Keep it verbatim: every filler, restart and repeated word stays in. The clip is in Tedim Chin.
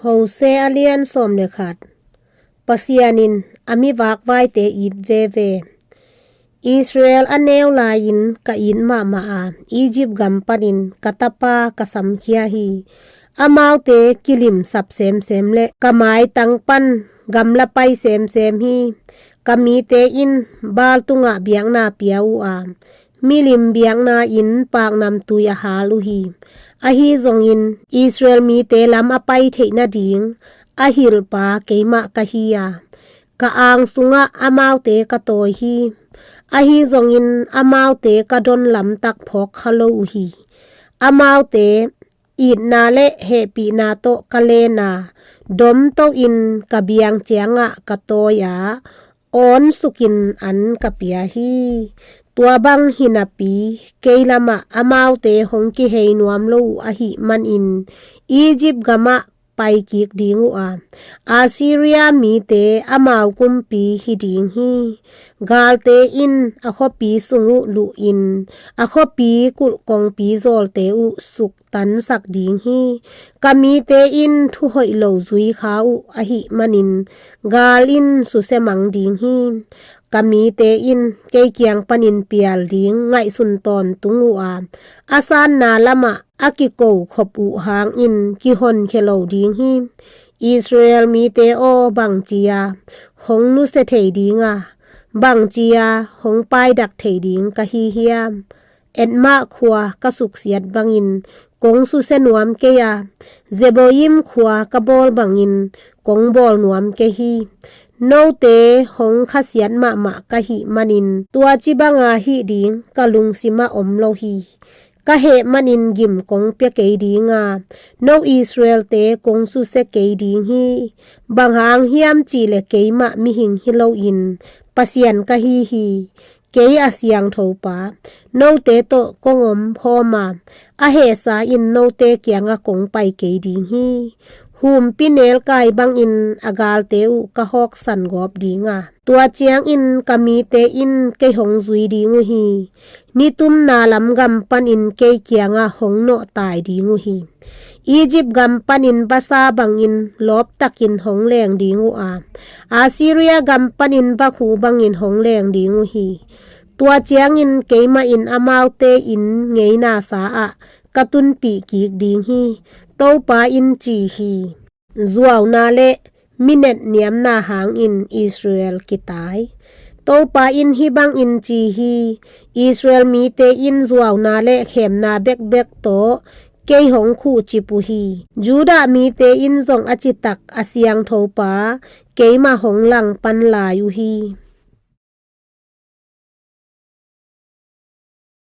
Hosea a lian sawm le khat. Pasian in a mi vakvaite it veve. Israel a neu lai-in ka it mahmah a, Egypt gam panin ka tapa ka samkhia hi. Amaute kilimsap semsem le ka maitang pan gamla pai semsem hi. Ka mite in Baal tungah biakna pia uh a, milim biakna-in paknamtui a hal uh hi. Ahi zongin Israel mite lam a pai theih nading a hilhpa keimah ka hi a, ka ang sungah amaute ka tawi hi. Ahi zongin amaute ka don lamtak phawk kha lo uh hi. Amaute itna le hehpihna tawh ka len a, domto-in ka biang ciangah ka tawi a, awn sukin an ka pia hi. Tua bang hi napi, kei lamah amaute hong kihei nuam lo uh ahih manin Egypt gamah pai kik ding uh a, Assyria mite amau kumpi hi ding hi. Galte in a khuapi sung uh luhin a khuapi kulh kongpi zawlte uh suk tansak ding hi. Ka mite in thuhoih lo zui kha uh ahih manin gal in susia mang ding hi. Ka mite in kei kiang panin pial ding ngaihsun tawntung uh a, a sanna lamah a kiko khop uh hangin kihonkhia lo ding hi. Israel mite aw, bangci-a hong nusia thei ding a, bangci-a hong paidak thei ding ka hi hiam? Admah khua ka suksiat bangin kong susia nuam kei a, Zeboim khua ka bawl bangin kong bawl nuam kei hi. Note hong khasiat mahmah ka hih manin tua ci banga hih ding ka lungsimah om lo hi. Ka heh manin gim kong pia kei ding a, no Israelte kong susia kei ding hi. Bang hang hiam cihleh keimah mihing hi loin Pasian ka hi hi. Kei a siangthopa, note tawh kong om khawm a, a hehsa in note kiangah kong pai kei ding hi. Humpi nelkai bangin a galte uh ka hawksan gawp ding a, tua ciangin ka mite in kei hong zui ding uh hi. Nitumna lam gam panin kei kiangah hong nawhtai ding uh hi. Egypt gam panin va sa bangin lawptakin hong leng ding uh a, Assyria gam panin va khu bangin hong leng ding uh hi. Tua ciangin keimah in amaute in ngeina sa-ah ka tunpih kik ding hi, Topa in ci hi. Zuauna le minetniamna hangin Israel kitai. Topa in hih bangin ci hi: Israel mite in zuauna le khemna bekbek tawh kei hong khuhcip uh hi. Judah mite in zong a citak a siangthopa keimah hong langpan lai uh hi.